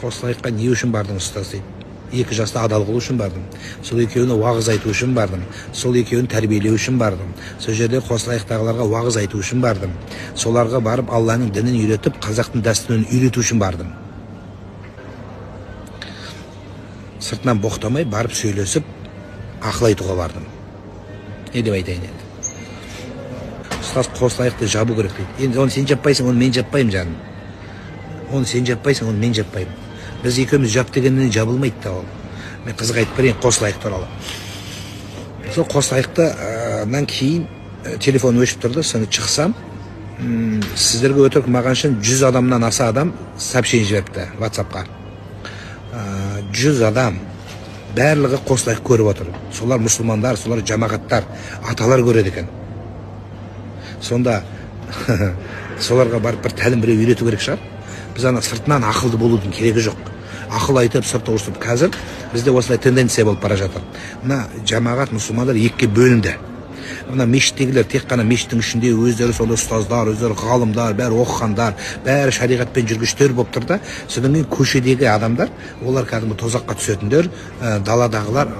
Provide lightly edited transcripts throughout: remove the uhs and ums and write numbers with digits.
Қослайыққа не үшін бардың, ұстаз дейді. 2 жаста адал қылу үшін бардым. Сол екеуіне уағыз айту үшін бардым. Сол екеуін тәрбиелеу үшін бардым. Сол жерде Қослайықтағыларға уағыз айту үшін бардым. Соларға барып Алланың дінін үйретіп, қазақтың дәстүрін үйрету үшін бардым. Сыртынан боқтамай барып сөйлесіп, ақыл айтуға бардым. Не деп айтайын енді? Ұстаз, Қослайықты жабу керек дейді. Енді оны сен жаппайсың, оны мен жаппаймын, жаным. Оны сен жаппайсың, оны мен жаппаймын. Біз екеуміз жап дегеннен жабылмайды да ол. Мен қызық айтып берейін Қослайық туралы. Сол Қослайықтан кейін телефон өшіп тұрды, соны шықсам, сіздерге өтірік маған шын 100 адамнан аса адам сообщение жіберіпті WhatsApp-қа. 100 адам барлығы Қослайық көріп отыр. Солар мұсылмандар, солар жамағаттар, аталар көреді екен. Сонда соларға барып бір тәлім біреу үйрету керек шығар. Біз ана сыртынан ақылды болудың керегі жоқ. Ақыл айтып, сырт ұрысып. Қазір бізде осындай тенденция болып бара жатыр. Мына жамағат мұсылмандар екіге бөлінді. Мына мешіттегілер тек қана мешіттің ішінде өздері сондай ұстаздар, өздері ғалымдар, бәрі оқығандар, бәрі шариғатпен жүргіштер болып тұр да. Содан кейін көшедегі адамдар, олар кәдімгі тозаққа түсетіндер, даладағылар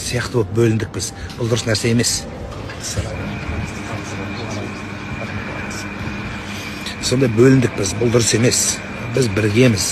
сияқты болып бөліндік біз. Бұл дұрыс нәрсе емес. Сондай бөліндік біз, бұл дұрыс емес. Біз біргеміз.